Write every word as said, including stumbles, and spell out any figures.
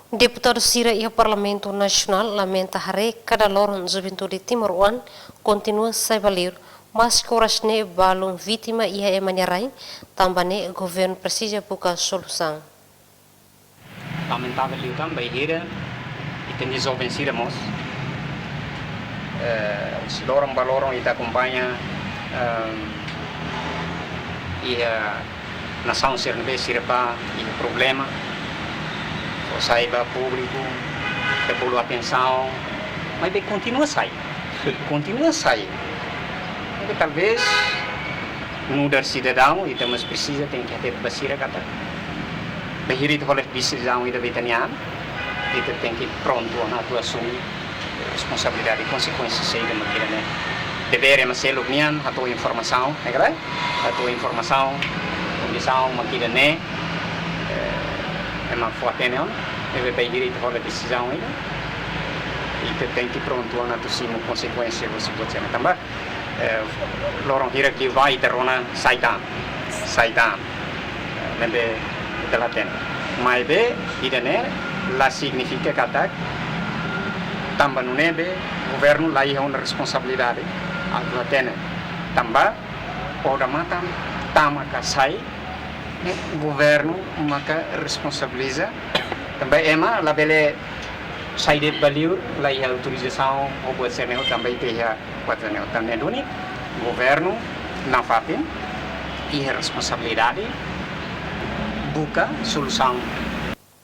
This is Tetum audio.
Deputadu sira iha Parlamentu Nasionál lamenta haree kada loron juventude timoroan kontinua sai ba liur, maski oras ne'e balun vítima iha ema nia rain, tanba ne'e governu presiza buka solusaun. Lamentável liután bainhira ita-nia joven sira mós, eh, husi loron ba loron ita akompaña, ehm, iha nasaun sira ne'ebé sira bá iha problema, fó sai ba públiku, ita bolu atensaun, maibé kontinua sai, kontinua sai. Maibé talvés nu'udar sidadaun, ita mós presiza tenke hateten ba sira katak bainhira ita hola desizaun ida ba ita-nia an, ita tenke prontu ona atu asume responsabilidade, konsekuénsia saida mak ida-ne'e. Devér ema seluk nian hato'o informasaun, ne'e ka lae? Hato'o informasaun, kondisaun mak ida-ne'e, eh, ema fó hatene ona, ne'ebé bainhira ita hola desizaun ida, ita tenke prontu ona atu simu konsekuénsia husi buat sira-ne'e. Tanba, eh, loron hirak liubá ita rona sai dam, sai dam. Ne'ebé ita la hatene. Maibé ida-ne'e la signifika katak tanba nune'e be governu la iha ona responsabilidade atu hatene. Tanba odamatan tama ka sai, ne'e governu maka responsabiliza. Tanba ema labele sai de'it ba liur la iha autorizasaun ou buat sira-ne'e, tanba ita iha buat sira-ne'e. Tan ne'e duni governu nafatin iha responsabilidade buka solusaun